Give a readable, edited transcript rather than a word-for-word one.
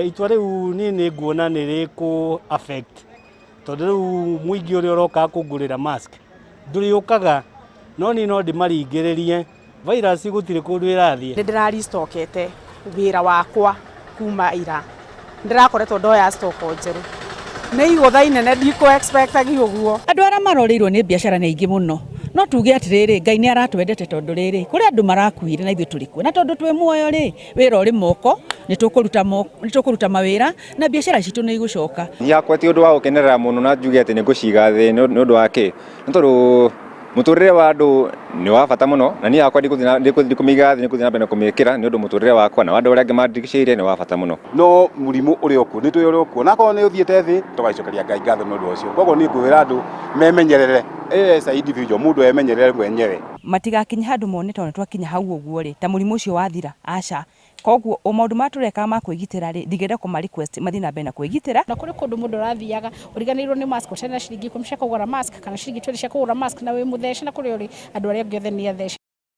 Itua rĩu niĩ nĩ nguona nĩ rĩkũ affect tondũ rĩu mũingĩ ũrĩa ũrokaga kũngũrĩra mask ndũrĩũkaga, no niĩ no ndĩmaringĩrĩrie, virus gũtirĩ kũndũ ĩrathiĩ. Nĩ ndĩraristokete wĩra wakwa kuma ira, nĩ ndĩrakoretwo ndoya stock njerũ, nĩ igũtha inene ndikũ expect ũguo. Andũ arĩa maroreirwo nĩ biacara nĩ aingĩ mũno, no tuge atĩrĩrĩ, Ngai nĩ aratwendete tondũ rĩrĩ, kũrĩ andũ marakuire na ithuĩ tũrĩ kuo, na tondũ twĩ muoyo rĩ, wĩra ũrĩ moko, nĩ tũkũruta mawĩra na biacara citũ nĩ igũcoka. Niĩ hakwa ti ũndũ wa gũkenerera mũno na njuge atĩ nĩ ngũciga thĩ nĩ ũndũ wa kĩ, nĩ tondũ mũtũrĩre wa andũ nĩ wa bata mũno na niĩ hakwa ndikũmĩiga thĩ, nĩ ngũthiĩ na mbere na kũmĩkĩra nĩ ũndũ mũtũrĩre wakwa na wa andũ arĩa angĩ mandigicĩirie nĩ wa bata mũno. No mũrimũ ũrĩ okuo, nĩ tũĩ ũrĩ okuo, na akorwo nĩ ũthiĩte thĩ tũgacokeria Ngai ngatho nĩ ũndũ ũcio. Koguo niĩ ngwĩra andũ memenyerere, as a individual mũndũ emenyerere mwenyewe. Matigakinye handũ mone tondũ nĩ twakinya hau ũguo rĩ, ta mũrimũ ũcio wathira, aca. Koguo o maũndũ marĩa tũrekaga ma kwĩgitĩra rĩ, ndingĩenda kũma request mathiĩ na mbere na kwĩgitĩra. Na kũrĩ kũndũ mũndũ ũrathiaga ũriganĩirwo nĩ mask, ũtarĩ na ciringi 10 cia kũgũra mask kana ciringi 20 cia kũgũra mask, na wĩ mũthece, na kũrĩa ũrĩ andũ arĩa angĩ othe nĩ athece.